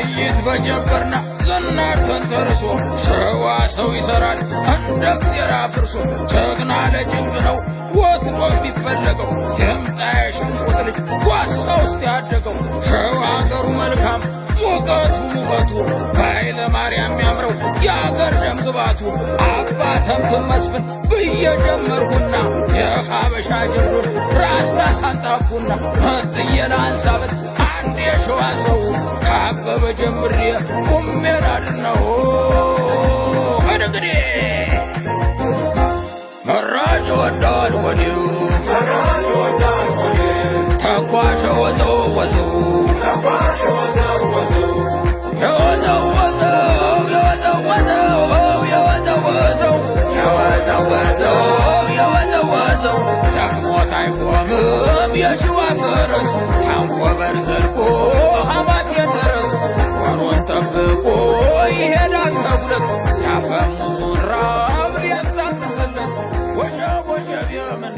ጥይት በጀበርና ዝናር ተንተርሶ ሸዋ ሰው ይሠራል እንደ እግዜር አፍርሶ። ጀግና ለጭንቅ ነው ወትሮ የሚፈለገው፣ ይምጣ የሽንቁጥ ልጅ ጓሳ ውስጥ ያደገው። ሸዋ አገሩ መልካም ሙቀቱ ሙቀቱ በኃይለ ማርያም ያምረው የአገር ደም ግባቱ። አባ ተምትም መስፍን ብዬ ጀመርኩና የሀበሻ ጀብዱን ራስ ካሳንጣፍኩና መጥዬ ላንሳብል አንድ የሸዋ ሰው ካበበ ጀምሬ ቁሜ ላድነው። እንግዲህ መራጅ ወዳል ወዲው ተኳሸ ወዘው ወዘው የወዘው ወዘው የወዘው ወዘው የወዘው ወዘው የወዘው ወዘው የወዘው ወዘው ደክሞት አይቆምም የሸዋ ፈረስ፣ ታንኮበር ዘልቆ ሐማሴን ድረስ ወሮን ጠብቆ ይሄዳል ተጉለት ያፈሙዙን ራብ ሊያስታግስለት። ወሸብ ወሸብ የምን